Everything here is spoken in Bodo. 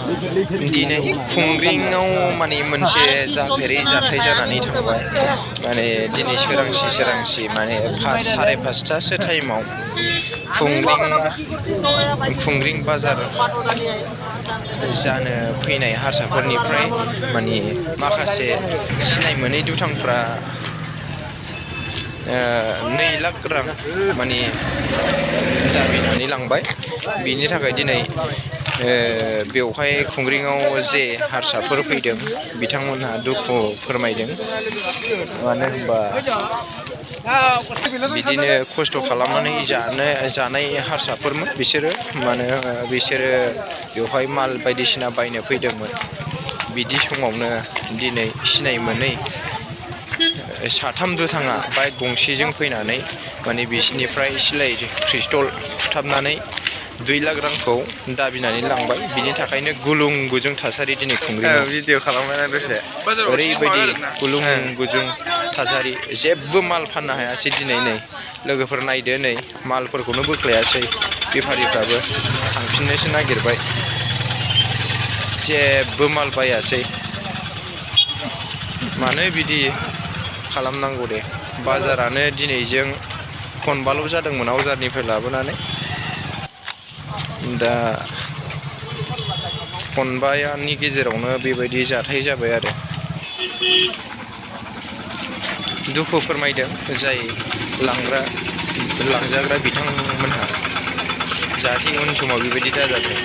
दिनै खुंग्रिङाव माने मोनसे जाफेरै जाथाय जानानै थांबाय। माने दिनै सोरांसि माने 5:30 टाइमाव खुंग्रिं बाजार जानो फैनाय हारसाफोरनिफ्राय माने माखासे सिनाय मोनै दुथांफ्रा 2 लाख रां माने दाबिनानै लांबाय। बिनि थाखाय दिनै बेवहाय खुंग्रिङाव जे हारसाफोर फैदों बिथांमोनहा दुखु फोरमायदों। मानो होनबा बिदिनो खस्थ' खालामनानै जानाय हारसाफोरमोन बिसोरो बेवहाय माल बायदिसिना बायनो फैदोंमोन। बिदि समावनो दिनै सिनाय मोनै 3 दुथाङा बाइक गंसेजों फैनानै माने बिसिनिफ्राय सिलाइ पिस्तल थुथाबनानै 2 लाख रांखौ दाबिनानै लांबाय। बिनि थाखायनो गुलुं गुजुं थासारि दिनै खुंग्रिङाव भिडिअ खालामबायना दसे ओरैबायदि गुलुं गुजुं थासारि जेबो माल फाननो हायासै। दिनै नै लोगोफोर नायदो, नै मालफोरखौनो बोख्लायासै। बेफारिफ्राबो थांफिननोसो नागिरबाय। जेबो माल बायासै। मानो बिदि खालामनांगौ दे। बाजारानो दिनैजों खनबाल' जादोंमोन आवजारनिफ्राय लाबोनानै। दा खनबानि गेजेरावनो बेबायदि जाथाय जाबाय आरो। दुखु फोरमायदों जाय लांजाग्रा बिथांमोनहा, जाहाथे उन समाव बेबायदि दाजाथों।